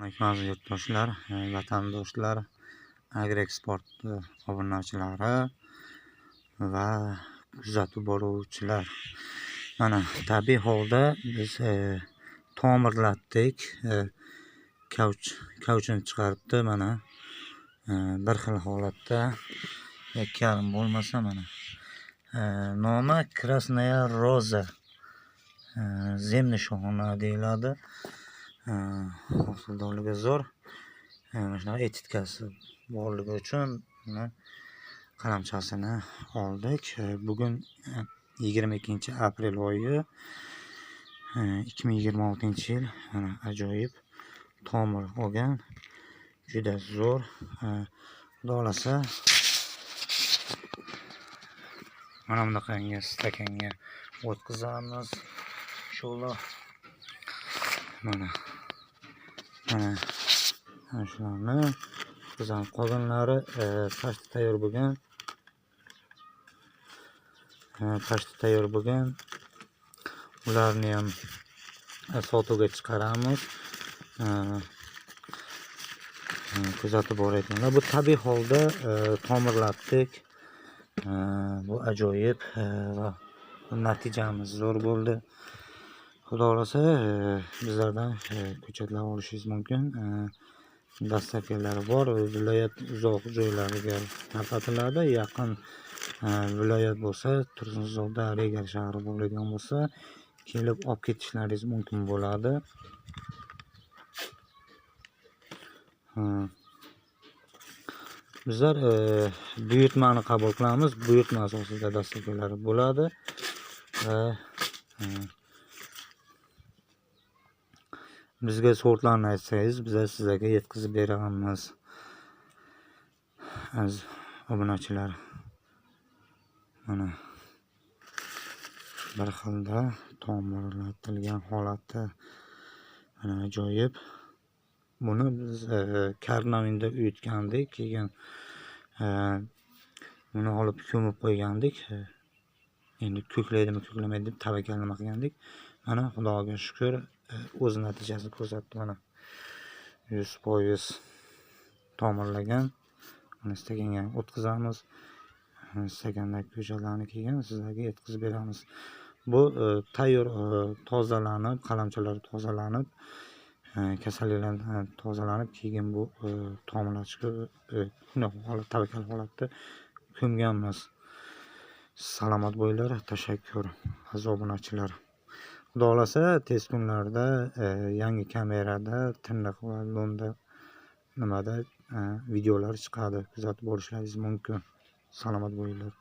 Alaykum aziz yurtdoshlar, vatandoshlar, Agroeksport obunachilari va kuzatib boruvchilar. Mana tabiiy holda biz tomirlatdik. Kauchini chiqaribdi mana. Bir xil holatda yakkarim bo'lmasa mana. Nomi Krasnaya Roza. Zemni shohona deyiladi. Hosildorligi zo'r. Mana shunaqa etitkasi borligi uchun buni qalamchasini oldik. Bugun 22 aprel oyi, 2026-yil. Mana ajoyib tomir olgan. Juda zo'r. Xudo xohlasa, mana bunaqangi stakanga o'tkazamiz. Inshaalloh. Mana. Mana shularni o'tkazamiz. Qolganlari почти tayyor bo'lgan. Почти tayyor bo'lgan. Ularni ham sotuvga chiqaramiz. Kuzatib borayotganlar. Bu tabiiy holda tomirlatdik. Bu ajoyib va natijamiz zo'r bo'ldi. Xudo xohlasa, bizlardan ko'chatlar olishingiz mumkin. Доставка lari bor. Viloyat uzoq joylariga tarqatiladi. Yaqin viloyat bo'lsa, Tursunzoda, Regar shahri bo'ladigan bo'lsa, kelib olib ketishlaringiz mumkin bo'ladi. Bizlar buyurtmani qabul qilamiz. Buyurtma asosida доставка lari bo'ladi va bizga sortlarni aytsangiz, bizlar sizlarga yetkazib beramiz. Aziz obunachilar. Mana bir xilda tomirlatilgan holati, mana ajoyib. Buni biz karnavinda uyutgandik. Keyin buni olib ko'mib qo'ygandik. Endi ko'klaydimi, ko'klamaydi deb tavakkal nima qilgandik. Mana Xudoga shukur, o'z natijasini ko'rsatdi mana. 100% tomirlagan. Uni stakanga o'tkazamiz. Stakandagi ko'chatlarni keyin sizlarga yetkazib beramiz. Bu tayyor, tozalanib, qalamchalari tozalanib, kasalliklardan tozalanib, keyin bu tomirlashga shunday holat, tavakkal holatda ko'mganmiz. Salomat bo'linglar, tashakkur, aziz obunachilar. Xudo xohlasa, tez kunlarda yangi kamerada tiniq va lo'nda nimada videolar chiqadi. Kuzatib borishlaringiz mumkin. Salomat bo'linglar.